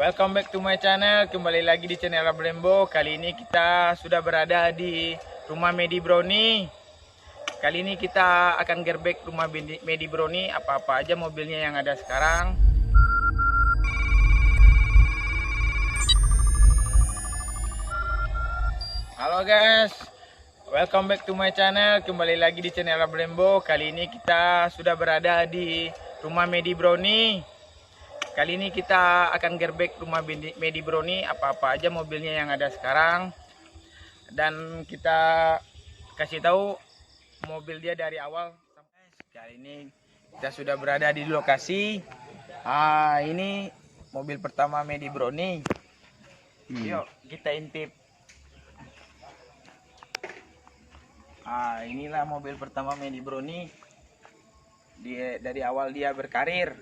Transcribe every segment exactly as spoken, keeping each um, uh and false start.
Welcome back to my channel. Kembali lagi di channel Ablembo. Kali ini kita sudah berada di rumah Medi Brownie. Kali ini kita akan gerbek rumah Medi Brownie, apa-apa aja mobilnya yang ada sekarang. Halo guys, welcome back to my channel. Kembali lagi di channel Ablembo. Kali ini kita sudah berada di rumah Medi Brownie. Kali ini kita akan gerbek rumah Medi Brownie, apa-apa aja mobilnya yang ada sekarang. Dan kita kasih tahu mobil dia dari awal. Kali ini kita sudah berada di lokasi. Ah, ini mobil pertama Medi Brownie. Hmm. Yuk, kita intip. Ah, inilah mobil pertama Medi Brownie. Dia dari awal dia berkarir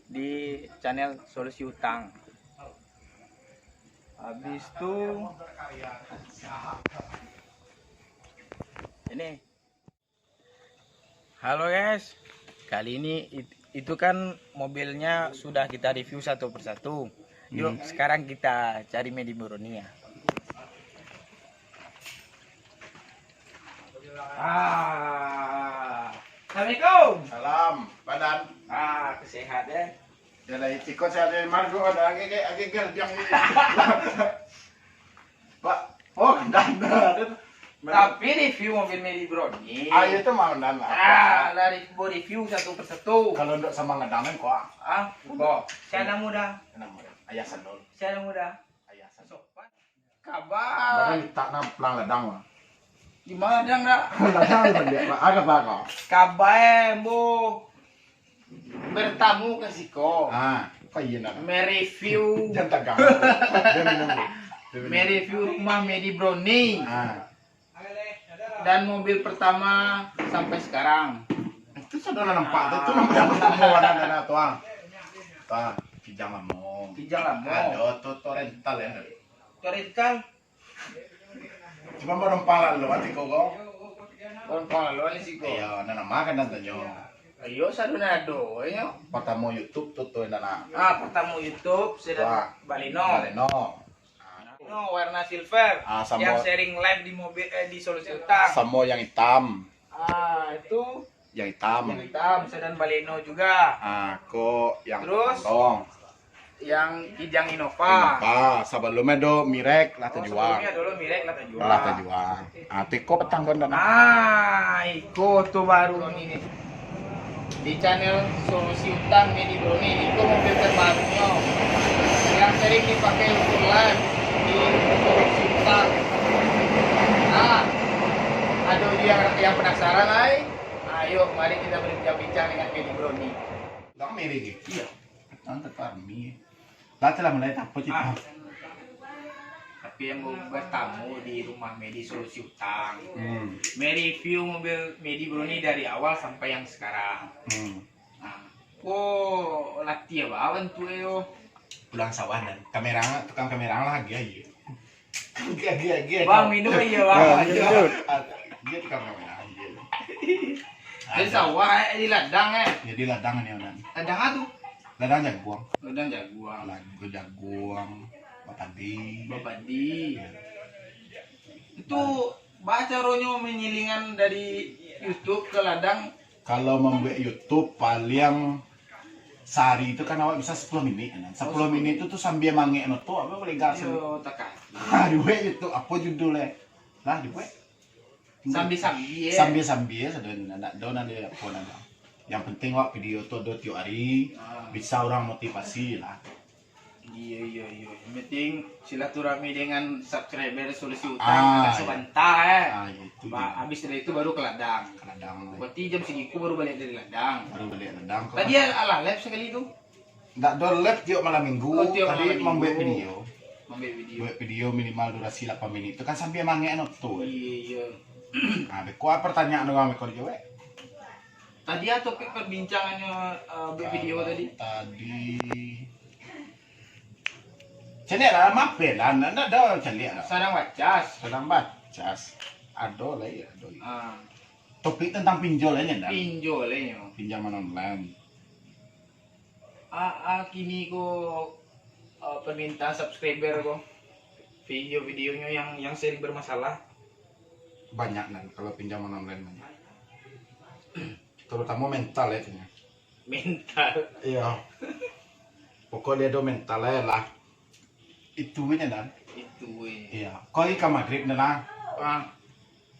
di channel Solusi Utang. Habis tu ini. Halo guys, kali ini it- itu kan mobilnya sudah kita review satu persatu. Yuk, hmm, sekarang kita cari Medi Brownie ya. Ah, Assalamualaikum. Salam, badan. Ah, sehat ya. Jalan ciko saya margo ada agi agi agi gerjang ini. Pak, oh, dah, dah, dah. Tapi review mobil Medi Brownie. Ah, itu mah dah lah. Ah, lah review, review satu persatu. Kalau ndak sama ngadang kan kok. Ah, kok. Siapa muda? Nama muda. Ayah Sanul. Siapa muda? Ayah Sanul. Sopan. Kabar. Barang tak nak pelang ladang lah. Di mana ladang dak? Ladang ladang dia. Ada apa kau? Kabar, Bo. Bertamu ka siko. Ah, apa iya nak? Mereview. Jangan tak ganggu. Dia minum dulu. Dia minum. Mereview rumah Medi Brownie. Ah. Dan mobil pertama sampai sekarang. Itu sudah nampak tu, tu nampak pertama warna dan tu ah. Tuh, Kijang Lamo. Kijang Lamo. Ada tu, tu rental ya. Tu rental. Cuma baru nampak lalu hati kau kau. Baru nampak lalu hati siko. Iya, nak nama kan dan tanyo. Iyo, sadu nado, iyo. Pertama YouTube tu tu nak. Ah, pertama YouTube sudah Wah. Baleno. Baleno. No, warna silver. Ah, sama. Yang sering live di mobil, eh, di Solusi Utang. Sama yang hitam. Ah, itu. Yang hitam. Yang hitam, sedan Baleno juga. Ah, kok yang Terus, kantong. Yang Kijang Innova. Innova. Sebelumnya do Mirek lah Oh, terjual. Sebelumnya dulu Mirek lah terjual. Lah terjual. Ah, tiko petang kon dah. Ah, iko tu baru ni. Di channel Solusi Utang Medi Brownie, iko mobil terbarunyo. Yang sering dipakai untuk live di Solusi Utang. Nah, ada yang, yang penasaran, ai? Ayo, mari kita berbincang-bincang dengan Medi Brownie. Bang Medi ni? Iya. Tante Parmi. Lah, telah mulai tak apa, Cik? Ah. Tapi yang mau bertamu di rumah Medi Solusi Utang. Hmm. Mereview mobil Medi Brownie dari awal sampai yang sekarang. Hmm. Nah, oh, latih apa awan tu, yo? Pulang sawah dan kamera, tukang kamera lah, dia, iya. Bang, minum aja, Bang. Ya, minum, minum. Dia tukang kamera, iya. Jadi sawah, eh, di ladang, eh? Ya, di ladang ni, Onan. Ladang apa tu? Ladang jaguang. Ladang jaguang. Ladang jaguang, bapadi. Bapadi. Ya. Itu, baa caronyo menyilingan dari YouTube ke ladang? Kalau membuat YouTube, paling sehari itu kan awak bisa sepuluh minit, kan? Sepuluh minit itu tu sambil mangek no tu, apa boleh gas? Yo, takah. Ha, dibuat YouTube, apa judulnya? Lah, dibuat. Sambil-sambil. Sambil-sambil, sudah nak do, nak do, apa nak do. Yang penting awak video tu do tiap hari, Ah. bisa orang motivasi lah. Iyo, iyo, iyo. Yang penting silaturahmi dengan subscriber Solusi Utang Ah, agak iya. sabanta, eh. Ah, iya, itu Ba-, dia. Habis dari itu baru ke ladang. Ke ladang. Berarti jam segiku baru balik dari ladang. Baru balik ladang. Tadi alah live sekali tu. Ndak do live tiok malam minggu, Oh, tiok tadi malam minggu. membuat video. Membuat video. Buat video minimal durasi lapan menit tu kan sampai mangek no tu. Iya, iya. Nah, beko pertanyaan orang beko dijawab. Tadi ah topik perbincangannya, eh, buat video Kalau tadi. tadi Caliak lah, mampir lah, ndak, ndak ada caliak lah. Sadang bacas. Sadang bacas. Ado lah ya, ado. Ah. Topik tentang pinjol aja ndak? Pinjol aja. Pinjaman online. Ah, ah, kini ko Eh, permintaan subscriber ko, video-videonyo yang, yang sering bermasalah. Banyak, Nan, kalau pinjaman online banyak. Terutama mental ya, kayaknya. Mental. Iya. Pokok dia do mental ya lah. Itu aja, Nan. Itu, eh. Iya. Kau ikan maghrib, Nan, lah. Ah.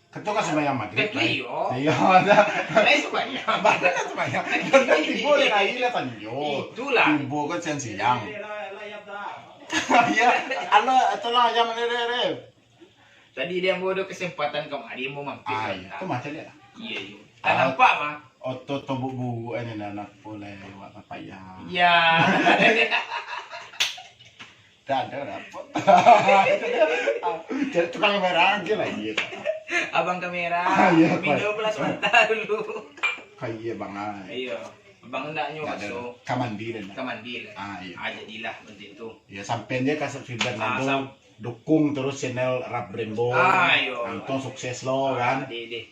Ketua kan sembahyang maghrib, Ketua kan? Iyo. Iya, ada. Lai sembahyang. Badan kan sembahyang. Badan tibo dari air lah, tanyo. Itulah. Tibo kan siang-siang. Iya, alo, itulah ayam ni, Rep, Rep. Tadi dia ambo ado kesempatan kamari, ambo mampir Ah, iya. sebentar. Tu macam dia. Iya, iya. Ah, Tak nampak, mah. Oto tobok buruak ni, Nan, apo lah, awak papaya. Iya. Dah ada, dah apa? Jadi tukang kamera aja lah, iya. Abang kamera, Ah, iya, Pak. Minum lah sebentar dulu. Ah, iya, Bang, ah. Iya. Abang hendaknyo Tak ada. Masuk Ka mandi dah, dah. Ka mandi lah. Ah, iya. Ah, jadilah macam itu. Ya, sampean je ka subscribe Ah, dulu. sam- Dukung terus channel Rap Brembo. Ah, iya. Untung sukses lo, Ah, kan? deh, deh.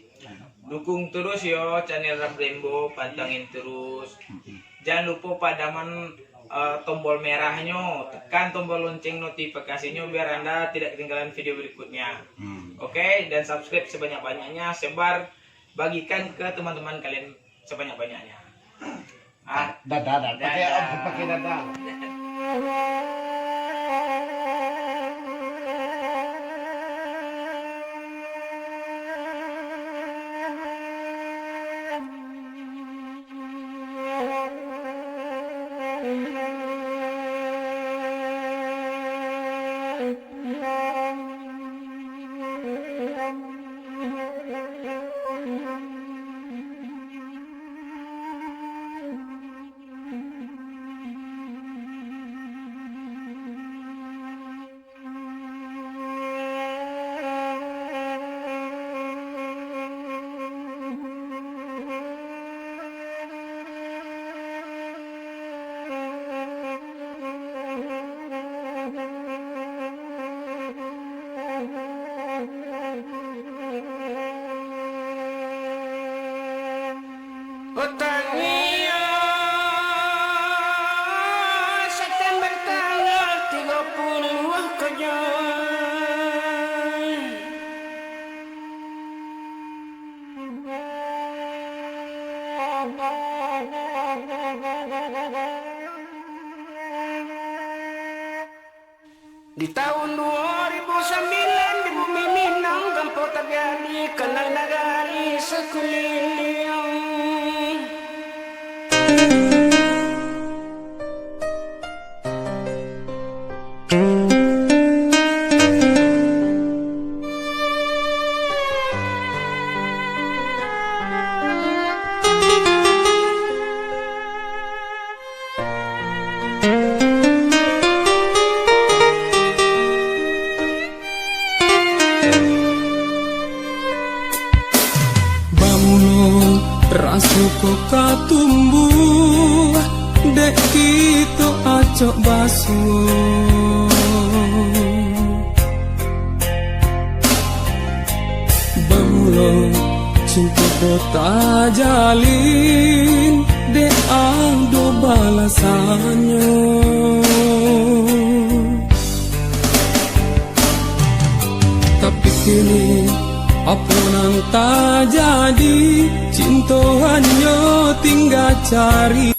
Dukung terus yo channel Rap Brembo, pantangin terus. Mm-mm. Jangan lupa padaman, eh, tombol merahnyo, tekan tombol lonceng notifikasinyo biar Anda tidak ketinggalan video berikutnya. Hmm. Oke, dan subscribe sebanyak-banyaknya, sebar, bagikan ke teman-teman kalian sebanyak-banyaknya. Ah, Dadah, dah. Pakai, dadah. Pakai dadah. September tanggal tiga puluh kejang. Di tahun dua ribu sembilan, di bumi Minang, gampo tajadi, kanai nagari sakuliliang. Bamulo raso ko ka tumbuah, dek kito acok basuo. Bamulo cinto ko tajalin, dek ado balasannyo. Tapi kini, apo nan tajadi, cinto hanyo tingga cari.